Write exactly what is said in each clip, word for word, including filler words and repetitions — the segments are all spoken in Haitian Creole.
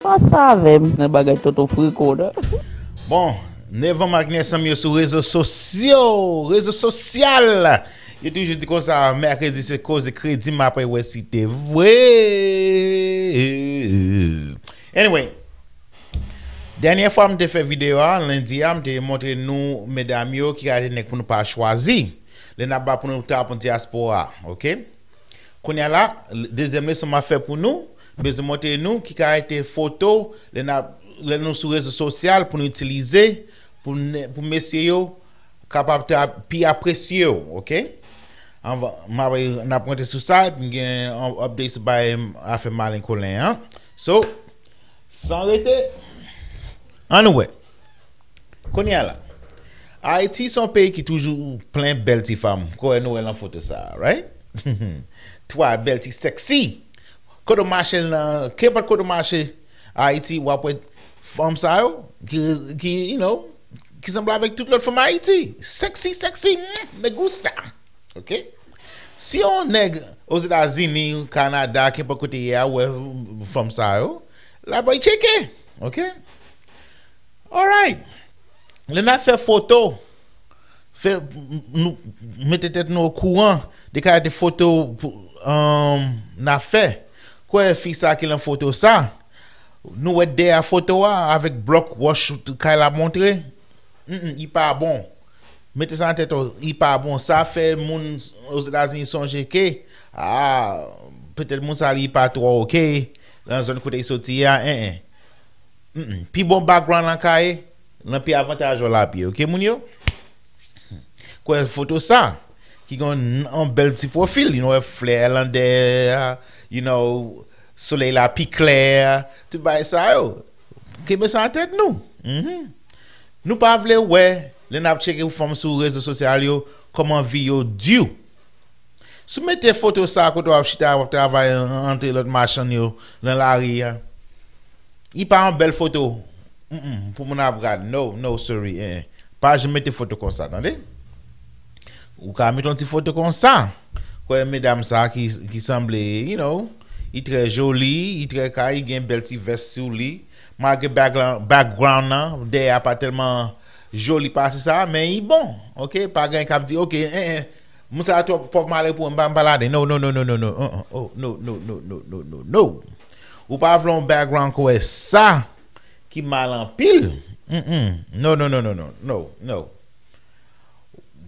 Pa save m nan bagay tonton Friko nan. Bon, Nevan Magnès, zanmi yo sou rezo sosyo, rezo sosyal. Yo toujou di konsa, mèkredi se koze kredi, m apre wè si te vre. Anyway, dènyè fwa m te fè videyo a, lendi a, m te montre nou medam yo ki kalite nèg pou nou pa chwazi. Lè n ap ba pou nou ta pou dyaspora, oke? Kounye a la, dezyèm leson m ap fè pou nou, m bezwen montre nou ki kalite foto lè n ap, lè nou sou rezo sosyal pou nou itilize, pou n, pou mesye yo kapab tra, pi apresye w, oke? Anvan, m ap, n ap rantre sou sa, epi m gen yon update sou bay afè Malen Kolen an. So, san rete, ann wè. Kounye a la, Ayiti se yon peyi ki toujou plen bèl ti fanm. Kwè nou wè nan foto sa, right? Twa bèl ti sexy. Kote w mache nan, kenpòt kote w mache Ayiti, w ap wè fanm sa yo ki, ki, you know, ki sanble avèk tout lòt fanm Ayiti. Sexy, sexy, mm, me gusta. Oke? Si yon nèg Ozetazini, Kanada, kenpòt kote ye a, wè fanm sa yo, l ap bay tcheke. Oke? Alright. Lè n ap fè foto, fè, nou mete tèt nou okouran de kalite foto pou, um, n ap fè. Kwè fi sa ki lan foto sa, nou wè dèyè foto a avèk blòk wòch kay la montre. Mm, mm, li pa bon. Mete sa nan tèt ou, li pa bon. Sa fè moun Ozetazini sonje ke, ah, petèt moun sa li pa twò oke nan zòn kote li soti a, en, en. Mm, mm. Pi bon background lan ka ye, lan pi avantaj ou l ap ye, oke, moun yo? Kwè foto sa, ki gen yon, yon bèl ti pwofil, you know, flè lan dèyè, you know, solèy la pi klè, tout bagay sa yo. Kenbe sa nan tèt nou. Mhm. Nou pa vle wè, lè n ap tcheke fanm sou rezo sosyal yo, kòman vi yo di. Si w mete foto sa kote w ap chita, w ap travay antre lòt machann yo nan lari a, li pa yon bèl foto. Mm, mm, pou moun ap gad. No, no, sorry. Eh, eh. Pa janm mete foto konsa, tande? Ou ka mete yon ti foto konsa. Kwè medam sa ki, ki sanble, you know, li trè joli, li trè kay, li gen bèl ti vès sou li. Malgre background, background nan, dèyè a pa tèlman joli pase sa, men li bon. Oke, pa gen k ap di, oke, en, en, moun sa twò pòv male pou mwen, m pa, m pa ladan. No, no, no, no, no, no, uh, uh, oh, no, no, no, no, no, no, no. Ou pa vle yon background kwè sa ki mal anpil. Mm, mm. No, no, no, no, no, no, no.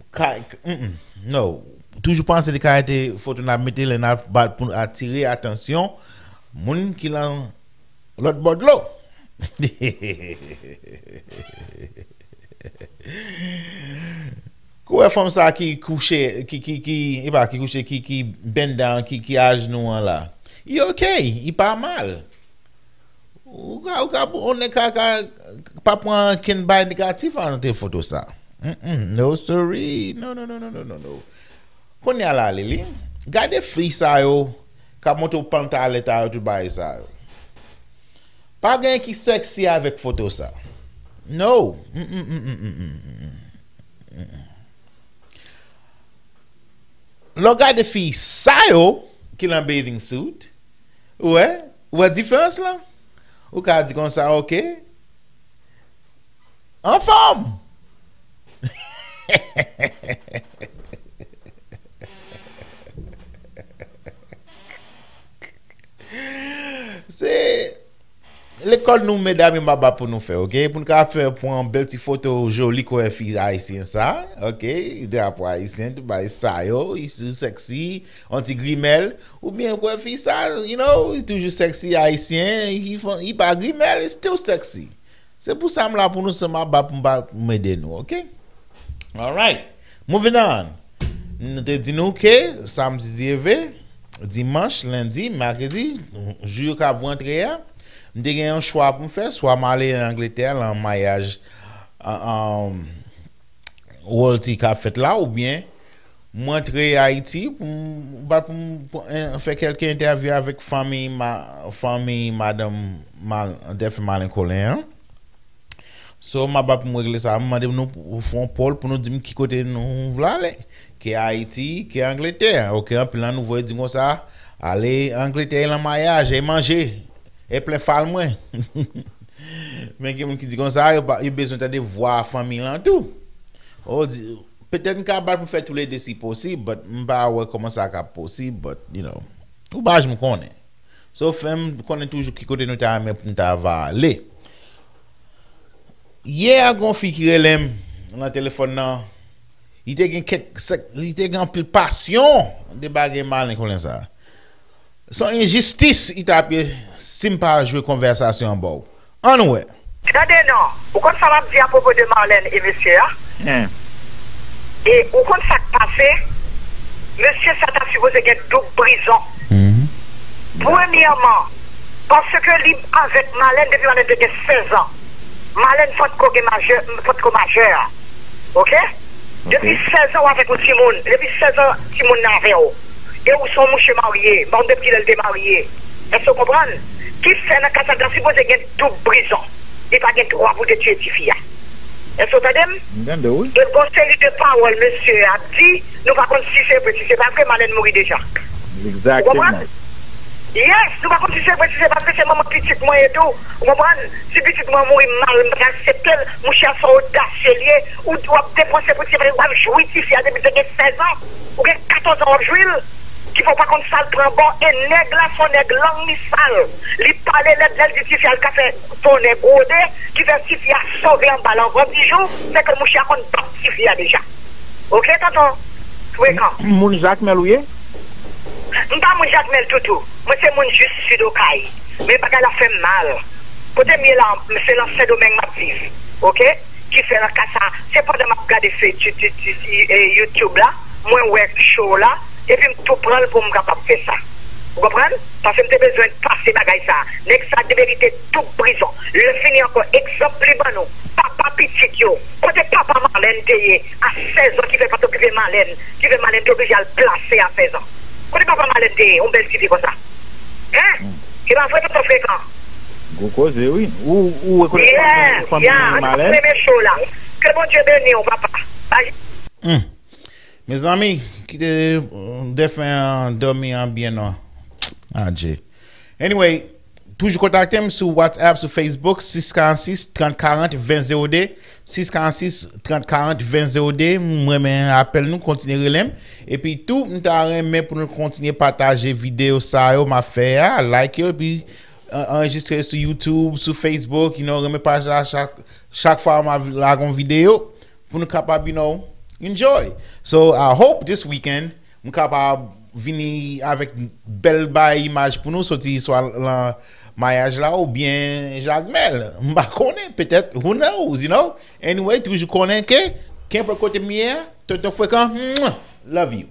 Ka, mm, mm. No. Toujou panse de kalite foto n ap mete lè n ap bat pou atire atansyon moun ki lan lòt bò dlo. Kou wè fanm sa ki kouche, ki, ki, ki, e pa ki kouche, ki, ki bend down, ki, ki ajnou an la. Li oke, li pa mal. Ou ka, ou ka, yon nèg ka, ka pa pran kenn bay negatif an nan te foto sa. Mm, mm, no, sorry. No, no, no, no, no, no, no. Kounye a la, Lili, gade fi sa yo k ap montre w pantalèt a yo, tout bagay sa yo. Pa gen ki sexy avèk foto sa. No. Mm, mm, mm, mm, mm, mm, mm, mm. Lè w gade fi sa yo ki lan bathing suit, ou wè, ou wè diferans lan? Ou ka di konsa, oke, anfòm! Se lekòl nou, medam, yo m ap bat pou nou fè, oke? Pou n ka fè, pran bèl ti foto joli kwè fi ayisyen sa, oke? Drapo ayisyen, tout bagay sa yo, li sexy, yon ti grimèl, oubyen kwè fi sa, you know, li toujou sexy ayisyen, li fè, li pa grimèl, li still sexy. Se pou sa m la pou nou, se m ap bat pou m ba, pou m ede nou, oke? Alright. Moving on. Nou te di nou ke samdi, Dye vle, dimanch, lendi, makredi, jou yo k ap rantre a, m te gen yon chwa pou m fè, swa m ale Angletè lan maryaj, a, a, Walty k ap fèt la, oubyen m rantre Ayiti pou m bat pou m, pou, en, fè kèlke entèvyou avèk fanmi ma-, fanmi madanm Mal-, dèfen Malen Kolen an. So, m ap bat pou m regle sa. M mande nou pou fè yon poll pou nou di m ki kote nou vle ale. Ke Ayiti, ke Angletè. Oke, anpil nan nou voye di konsa, ale Angletè lan maryaj, e manje. E plen fal mwen. Men gen moun ki di konsa, yo, pa- yo bezwen tande vwa fanmi lan tou. Ou di, petèt m ka bat pou fè toulede si posib, but m pa wè kòman sa ka posib, but, you know, ou pa janm konnen. So, fè m konnen toujou ki kote nou ta renmen pou nou ta va ale. Yè a, gon fi ki rele m nan telefòn nan, li te gen kèk, sèk- li te gen anpil pasyon de bagay malen konnen sa. Se yon enjistis li t ap ye si m pa jwe konvèsasyon an ba w. Ann wè. Tande non, ou konn sa m ap di apwopo de Marlène e mesye a? E ou konn sa k pase? Mesye sa ta sipoze gen doub prizon. Premyèman, paske li avèk Marlène depi Marlène te gen sèz an. Marlène potko gen majè, potko majè. Oke? Depi sèz an w avèk yon timoun, depi sèz an timoun nan avè w, e ou se yon mouche marye, m pa konn depi kilè l te marye. Èske w konprann? Ki fè nan ka sa l ta sipoze gen doub prizon. Li pa gen dwa pou te tiye tifi a. Èske w tande m? M tande w, wi. E gon seri de pawòl mesye a ap di, nou pa konn si se vre, si se pa vre, Marlène mouri deja. Ou konprann? Yes, nou pa konn si se vre, si se pa vre, se manman pitit mwen ye tou. Ou konprann? Si pitit mwen mouri mal, m pa ka aksepte l. Mouche a se yon odasye l ye. Ou, w ap depanse pou tifi a, w ap jwi tifi a depi l te gen sèz an. Ou gen katòz an, w ap jwi l. Ki fè w pa konn sa l pran ba w. E nèg la, se yon nèg lang li sal. Li pale lèd, lè l di tifi a l ka fè tonnè gwode, ki fè tifi a sove anba lanvan bijou, se ke mouche a konn bat tifi a deja. Oke, tonton? Frekan. Moun Jakmèl ou ye? M pa moun Jakmèl toutou. Mwen se moun jis Sid Okay. Men bagay la fè m mal. Kote m ye la, se nan Sendomeng m ap viv. Oke? Ki fè nan ka sa, se pandan m ap gade se ti- ti- ti- ti- e, YouTube la, mwen wè show la, epi m tou pran l pou m kapab fè sa. Ou konprann? Paske m te bezwen pase bagay sa. Nèg sa demerite doub prizon. Lè fini ankò, egzanp li ban nou. Papa pitit yo. Kote papa Marlène te ye a sèz an ki fè pa t okipe Marlène, ki fè Marlène te oblije al plase a sèz an? Kote papa Marlène te ye? Yon bèl tifi konsa. Hein? E pa vre, tonton Frekan? Gwo koze, wi. Ou, ou rekonèt fanmi, fanmi Marlène? Renmen show la. Ke Bondye beni w, papa. Bye. Hmm. Mezanmi, kite, euh, defen an dòmi an byen non. Adje. Anyway, toujou kontakte m sou WhatsApp, sou Facebook, sis karannsis, trant karant, ven zewo de, sis karannsis, trant karant, ven zewo de. M renmen apèl nou, kontinye rele m. Epi tou, m ta renmen pou nou kontinye pataje videyo sa yo m ap fè a, like yo, epi an- anrejistre sou YouTube, sou Facebook, you know, renmen paj la chak, chak fwa m ap lage yon videyo, pou nou kapab, you know, enjoy. So, I hope this weekend, m kapab vini avèk bèl bay imaj pou nou, soti swa lan mayaj la oubyen Jakmèl. M pa konnen, petèt, who knows, you know? Anyway, toujou konnen ke, kenpòt kote m ye a, tonton Frekan, mwah, love you.